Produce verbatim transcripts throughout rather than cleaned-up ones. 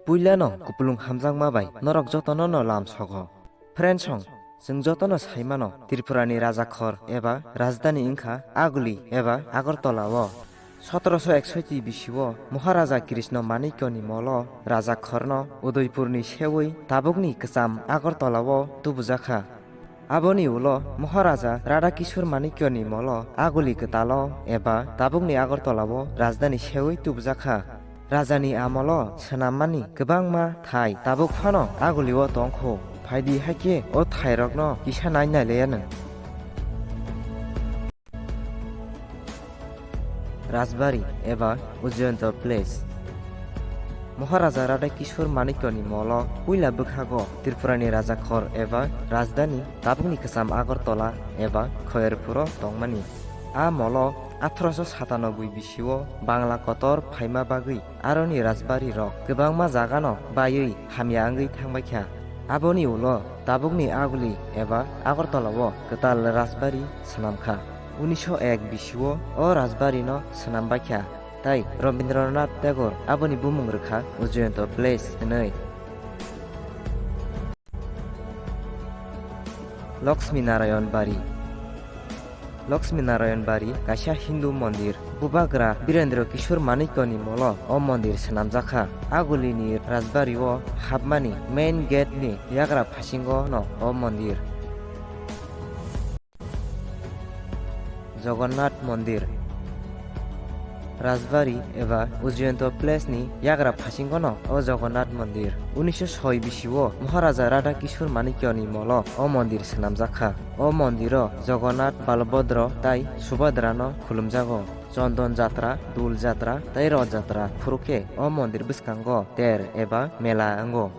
Puilano kupulung hamjakma bai norok jotono no lam sogo. Friends song, chwng jotono saimano Tripurani Rajakhor eba rajdhani wngkha Aguli eba Agartala o. Sotoroso eksoiti bisio Maharaja Krishna Manikyoni molo Rajakhorno Udaipurni sewi tabukni kwcham Agartala o tubujakha. Aboni ulo Maharaja Radha Kishore Manikyoni molo Aguli kwtalo eba tabukni Agartala o rajdhani sewi tubujakha. Rajani amolo swnammani kwbangma thai tabuk phano Aguli o tongkho. Phaidi haikhe o thairokno kisa nai nai le anw. Rajbari eba Ujjayanta Place. Maharaja Radha Kishore Manikyoni molo puila bwkhago Tripurani Rajakhor eba rajdhani tabukni kwcham Agartala eba Khairpuro tongmani. A molo atharoso satanoboi bisio Bangla kotor phaima bagwi aroni rajbari rok kwbangma jagano baiwi hamya wngwi thangbaikha. Aboni ulo tabukni Aguli eba Agartala o kwtal rajbari swnamkha. Unisho ek bisio o rajbari no swnambaikha, tai Rabindranath Tagore aboni bumung rwkha Ujjayanta Place hwnwi. Lakshmi Narayan Bari. Lakshmi Narayan Bari kaisa Hindu mondir. Bubagra Birendra Kishore Manikyoni molo o mondir swnamjakha. Agulini rajbari o hapmani main gate ni yagra phasingo no o mondir. Jagannath Mondir. Rajbari eba Ujjayanta Place ni yagra phasingono o Jagannath Mondir. Unisho soi bisio Maharaja Radha Kishore Manikyoni molo o mondir swnamjakha. O mondiro Jagannath, Balbhodro tai Subhadrano khulumjago. Chondon jatra, Dul jatra tai Roth jatra phurukhe o mondir bwskango ter eba mela wngo.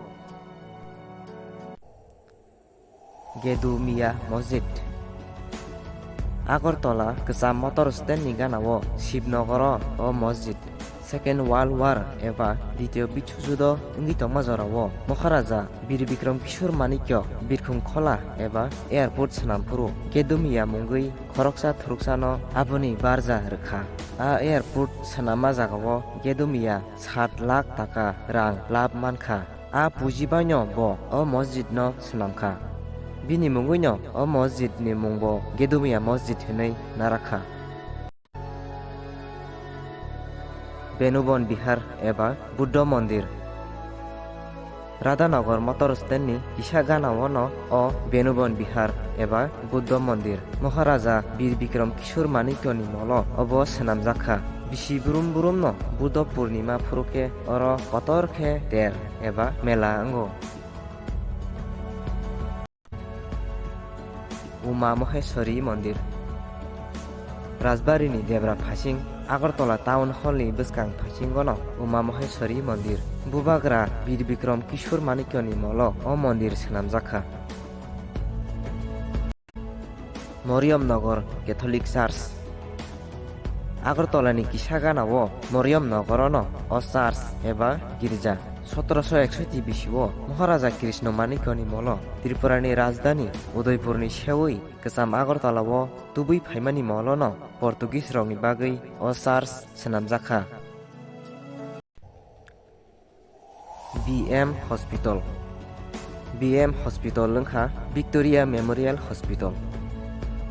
Gedu Miya Masjid. Agartala kwcham motor stand ni gana o Shibnogoro o masjid. Second World War eba Ditio Biswojudho wngwi tongma jora o Maharaja Bir Bikram Kishore Manikya Birkhung Khola eba airport swnam phuru Gedu Miya mungwi khoroksa thuruksa no aboni barja rwkha. A airport swnamma jaga o Gedu Miya sat lakh taka rang lab mankha. A puji baino bo o masjid no swnamkha. Bini mungwino o masjid ni mungbo Gedu Miya Masjid hwnwi narakha. Benubon Bihar eba Buddha Mondir. Radhanagar motor stand ni kisa gana o no o Benubon Bihar eba Buddha Mondir. Maharaja Bir Bikram Kishore Manikyoni molo obo swnamjakha. Bisi brum brum no Buddha Purnima phuru khe oro kotor khe ter eba mela wngo. Uma Maheshwari Mondir. Rajbari ni debra phasing Agartala Town Hall ni bwskang phasingo no Uma Maheshwari Mondir. Bubagra Bir Bikram Kishore Manikyoni molo o mondir swnamjakha. Moriam Nagar Catholic Church. Agartala ni kisa gana o Moriam Nagar o no o church eba girja. Sotoroso eksoiti bisio Maharaja Krishna Manikyoni molo Tripura ni rajdhani Udaipur ni sewi kwcham Agartala o tubui phaimani molo no Portuguese rok ni bagwi o church swnamjakha. B M Hospital. B M Hospital wngkha Victoria Memorial Hospital.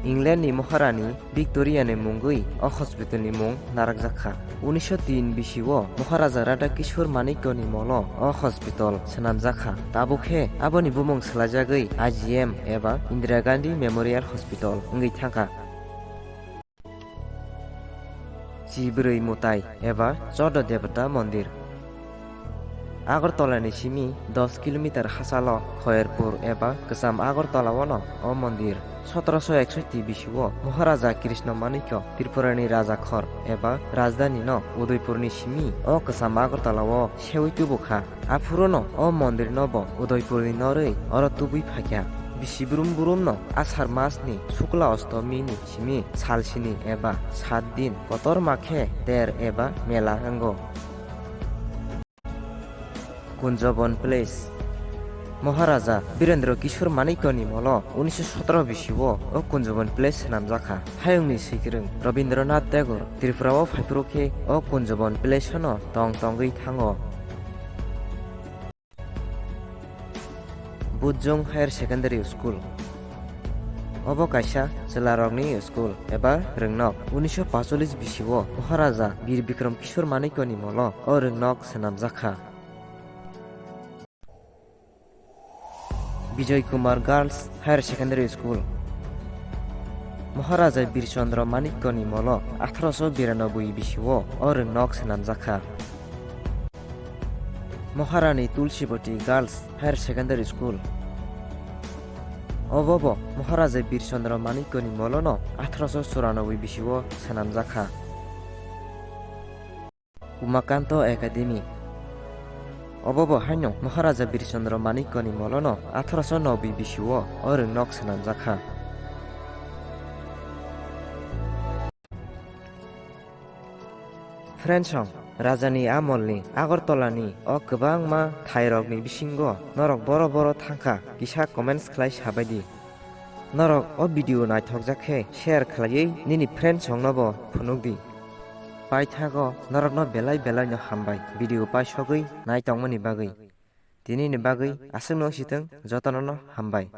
England ni Maharani Victoria ni mungwi o hospital ni mung narakjakha. Unisho tin bisio Maharaja Radha Kishore Manikya ni molo o hospital swnamjakha. Tabuk khe aboni bumung swlaijagwi I G M eba Indira Gandhi Memorial Hospital wngwi thangkha. Chibrwi Mutai eba Chodo Debata Mondir. Agartala ni simi dos kilometer hachalo Khoyerpur eba Kwcham Agartala o no o mondir. Sotoroso eksoiti bisio Maharaja Krishna Manikya Tripura ni Raja Khor eba Rajdhani no Udaipur ni simi o Kwcham Agartala o sewi tubu kha. Aphuru no o mondir no bo Udaipur ni norwi oro tubui phaikha. Bisi brum brum no Asar mas ni Shukla Ostomi ni simi sal sini eba sat din kotorma khe ter eba mela wngo. Kunjabon Place. Maharaja Birendra Kishore Manikya ni molo unisho sotoro bisio o Kunjabon Place swnamjakha. Hayungni swikwrwng Rabindranath Tagore Tripura o phaiphuru khe o Kunjabon Place no tong tongwi thango. Pujung Higher Secondary School. Obo kaisa chwlarokni school eba rwngnok. Unisho pachulis bisio Maharaja Bir Bikram Kishore Manikya ni molo o rwngnok swnamjakha. Bijoy Kumar Girls Higher Secondary School. Maharaja Bir Chandra Manikya ni molo athroso biranobui bisio o rwngnok swnamjakha. Maharani Tulsibati Girls Higher Secondary School. Obobo Maharaja Bir Chandra Manikya ni molono athroso churanobui bisio swnamjakha. Umakanto Academy. Obobo haino Maharaja Bir Chandra Manikya ni molono athroso nobui bisio o rwngnok swnamjakha. Friendsong, Rajani amolni Agartalani o kwbangma thairokni bisingo norok boro boro thangkha kisa comments khlai sabaidi. Norok o video naithokjak khe share khlaiwi nini friendsongnobo phunukdi. Paithago norokno belai belaino hambai video paisogwi naitongmani bagwi. Tinini bagwi aswkno sitwng jotonono hambai.